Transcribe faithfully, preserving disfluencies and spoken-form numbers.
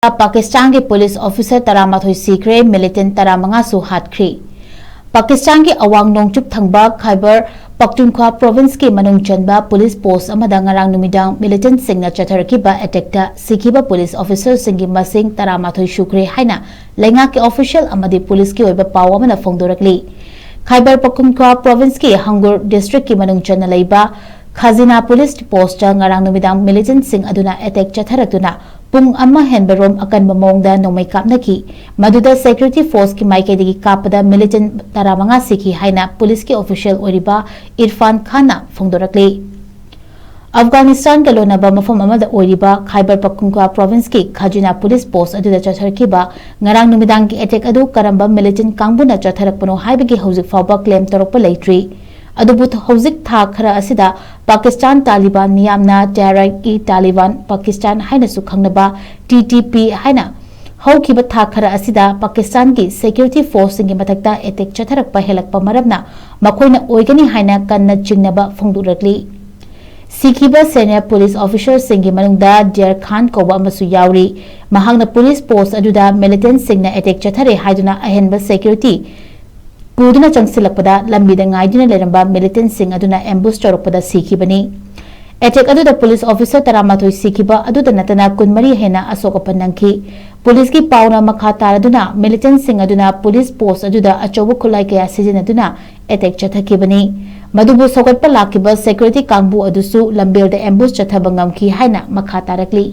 ꯄꯥꯀꯤꯁꯇꯥꯟꯒꯤ police officer ꯇꯔꯥꯃꯥꯊꯣꯏ ꯁꯤꯈ꯭ꯔꯦ, ꯃꯤꯂꯤꯇꯦꯟ ꯇꯔꯥꯃꯉꯥꯁꯨ ꯍꯥꯠꯈ꯭ꯔꯦ꯫ ꯄꯥꯀꯤꯁꯇꯥꯟꯒꯤ ꯑꯋꯥꯡ ꯅꯣꯡꯆꯨꯞ ꯊꯪꯕ ꯈꯥꯏꯕꯔ ꯄꯈꯇꯨꯟꯈ꯭ꯋꯥ ꯄ꯭ꯔꯣꯚꯤꯟꯁꯀꯤ ꯃꯅꯨꯡ ꯆꯟꯕ ꯄꯨꯂꯤꯁ ꯄꯣꯁ ꯑꯃꯗ ꯉꯔꯥꯡ ꯅꯨꯃꯤꯗꯥꯡ ꯃꯤꯂꯤꯇꯦꯟꯁꯤꯡꯅ ꯆꯠꯊꯔꯛꯈꯤꯕ ꯑꯦꯇꯦꯛꯇ ꯁꯤꯈꯤꯕ ꯄꯨꯂꯤꯁ ꯑꯣꯐꯤꯁꯥꯔꯁꯤꯡꯒꯤ ꯃꯁꯤꯡ ꯇꯔꯥꯃꯥꯊꯣꯏ ꯁꯨꯈ꯭ꯔꯦ ꯍꯥꯏꯅ ꯂꯩꯉꯥꯛꯀꯤ ꯑꯣꯐꯤꯁꯤꯌꯦꯜ ꯑꯃꯗꯤ ꯄꯨꯂꯤꯁꯀꯤ ꯑꯣꯏꯕ ꯄꯥꯎ ꯑꯃꯅ ꯐꯣꯡꯗꯣꯔꯛꯂꯤ꯫ ꯈꯥꯏꯕꯔ ꯄꯈꯇꯨꯟꯈ꯭ꯋꯥ ꯄ꯭ꯔꯣꯚꯤꯟꯁꯀꯤ ꯍꯪꯒꯨꯔ ꯗꯤꯁꯇ꯭ꯔꯤꯛꯀꯤ ꯃꯅꯨꯡ ꯆꯟꯅ ꯂꯩꯕ ꯈꯥꯖꯤꯅꯥ ꯄꯨꯂꯤꯁ ꯄꯣꯁꯇ ꯉꯔꯥꯡ ꯅꯨꯃꯤꯗꯥꯡ ꯃꯤꯂꯤꯇꯦꯟꯁꯤꯡ ꯑꯗꯨꯅ ꯑꯦꯇꯦꯛ ꯆꯠꯊꯔꯛꯇꯨꯅ ꯄꯨꯡ ꯑꯃ ꯍꯦꯟꯕ ꯔꯣꯝ ꯑꯀꯟꯕ ꯃꯑꯣꯡꯗ ꯅꯣꯡꯃꯩ ꯀꯥꯞꯅꯈꯤ꯫ ꯃꯗꯨꯗ ꯁꯦꯀ꯭ꯌꯨꯔꯤꯇꯤ ꯐꯣꯔꯁꯀꯤ ꯃꯥꯏꯀꯩꯗꯒꯤ ꯀꯥꯞꯄꯗ ꯃꯤꯂꯤꯇꯦꯟ ꯇꯔꯥꯃꯉꯥ ꯁꯤꯈꯤ ꯍꯥꯏꯅ ꯄꯨꯂꯤꯁꯀꯤ ꯑꯣꯐꯤꯁꯤꯌꯦꯜ ꯑꯣꯏꯔꯤꯕ ꯏꯔꯐꯥꯟ ꯈꯥꯟꯅ ꯐꯣꯡꯗꯣꯔꯛꯂꯤ꯫ ꯑꯐꯒꯥꯅꯤꯁꯇꯥꯟꯒ ꯂꯣꯟꯅꯕ ꯃꯐꯝ ꯑꯃꯗ ꯑꯣꯏꯔꯤꯕ ꯈꯥꯏꯕꯔ ꯄꯈꯇꯨꯟꯈ꯭ꯋꯥ ꯄ꯭ꯔꯣꯚꯤꯟꯁꯀꯤ ꯈꯥꯖꯤꯅꯥ ꯄꯨꯂꯤꯁ ꯄꯣꯁ ꯑꯗꯨꯗ ꯆꯠꯊꯔꯛꯈꯤꯕ ꯉꯔꯥꯡ ꯅꯨꯃꯤꯗꯥꯡꯒꯤ ꯑꯦꯇꯦꯛ ꯑꯗꯨ ꯀꯔꯝꯕ ꯃꯤꯂꯤꯇꯦꯟ ꯀꯥꯡꯕꯨꯅ ꯆꯠꯊꯔꯛꯄꯅꯣ ꯍꯥꯏꯕꯒꯤ ꯍꯧꯖꯤꯛ ꯐꯥꯎꯕ ꯀ꯭ꯂꯦꯝ ꯇꯧꯔꯛꯄ ꯂꯩꯇ꯭ꯔꯤ꯫ ꯑꯗꯨꯕꯨ ꯍꯧꯖꯤꯛ ꯊꯥ ꯈꯔ ꯑꯁꯤꯗ ꯄꯥꯀꯤꯁꯇꯥꯟ ꯇꯥꯂꯤꯕꯥꯟ ꯃꯤꯌꯥꯝꯅ ꯇꯦꯍꯔꯥꯟꯒꯤ ꯇꯥꯂꯤꯕꯥꯟ ꯄꯥꯀꯤꯁꯇꯥꯟ ꯍꯥꯏꯅꯁꯨ ꯈꯪꯅꯕ, ꯇꯤ ꯇꯤ ꯄꯤ ꯍꯥꯏꯅ ꯍꯧꯈꯤꯕ ꯊꯥ ꯈꯔ ꯑꯁꯤꯗ ꯄꯥꯀꯤꯁꯇꯥꯟꯒꯤ ꯁꯦꯀ꯭ꯌꯨꯔꯤꯇꯤ ꯐꯣꯔꯁꯁꯤꯡꯒꯤ ꯃꯊꯛꯇ ꯑꯦꯇꯦꯛ ꯆꯠꯊꯔꯛꯄ ꯍꯦꯜꯂꯛꯄ ꯃꯔꯝꯅ ꯃꯈꯣꯏꯅ ꯑꯣꯏꯒꯅꯤ ꯍꯥꯏꯅ ꯀꯟꯅ ꯆꯤꯡꯅꯕ ꯐꯣꯡꯗꯣꯛꯂꯛꯂꯤ꯫ ꯁꯤꯈꯤꯕ ꯁꯦꯅꯤꯌꯔ ꯄꯨꯂꯤꯁ ꯑꯣꯐꯤꯁꯥꯔꯁꯤꯡꯒꯤ ꯃꯅꯨꯡꯗ ꯗꯤꯌꯔ ꯈꯥꯟ ꯀꯧꯕ ꯑꯃꯁꯨ ꯌꯥꯎꯔꯤ꯫ ꯃꯍꯥꯛꯅ ꯄꯨꯂꯤꯁ ꯄꯣꯁ ꯑꯗꯨꯗ ꯃꯤꯂꯤꯇꯦꯟꯁꯤꯡꯅ ꯑꯦꯇꯦꯛ ꯆꯠꯊꯔꯦ ꯍꯥꯏꯗꯨꯅ ꯑꯍꯦꯟꯕ ꯁꯦꯀ꯭ꯌꯨꯔꯤꯇꯤ ꯄꯨꯗꯨꯅ ꯆꯪꯁꯤꯜꯂꯛꯄꯗ ꯂꯝꯕꯤꯗ ꯉꯥꯏꯗꯨꯅ ꯂꯩꯔꯝꯕ ꯃꯤꯂꯤꯇꯦꯟꯁꯤꯡ ꯑꯗꯨꯅ ꯑꯦꯝꯕꯨꯁ ꯇꯧꯔꯛꯄꯗ ꯁꯤꯈꯤꯕꯅꯤ꯫ ꯑꯦꯇꯦꯛ ꯑꯗꯨꯗ ꯄꯨꯂꯤꯁ ꯑꯣꯐꯤꯁꯥꯔ ꯇꯔꯥꯃꯥꯊꯣꯏ ꯁꯤꯈꯤꯕ ꯑꯗꯨꯗ ꯅꯠꯇꯅ ꯀꯨꯟꯃꯔꯤ ꯍꯦꯟꯅ ꯑꯁꯣꯛ ꯑꯄꯟ ꯅꯪꯈꯤ꯫ ꯄꯨꯂꯤꯁꯀꯤ ꯄꯥꯎꯅ ꯃꯈꯥ ꯇꯥꯔꯗꯨꯅ ꯃꯤꯂꯤꯇꯦꯟꯁꯤꯡ ꯑꯗꯨꯅ ꯄꯨꯂꯤꯁ ꯄꯣꯁ ꯑꯗꯨꯗ ꯑꯆꯧꯕ ꯈꯨꯠꯂꯥꯏ ꯀꯌꯥ ꯁꯤꯖꯤꯟꯅꯗꯨꯅ ꯑꯦꯇꯦꯛ ꯆꯠꯊꯈꯤꯕꯅꯤ꯫ ꯃꯗꯨꯕꯨ ꯁꯧꯒꯠꯄ ꯂꯥꯛꯈꯤꯕ ꯁꯦꯀ꯭ꯌꯨꯔꯤꯇꯤ ꯀꯥꯡꯕꯨ ꯑꯗꯨꯁꯨ ꯂꯝꯕꯦꯜꯗ ꯑꯦꯝꯕꯨꯁ ꯆꯠꯊꯕ ꯉꯝꯈꯤ ꯍꯥꯏꯅ ꯃꯈꯥ ꯇꯥꯔꯛꯂꯤ꯫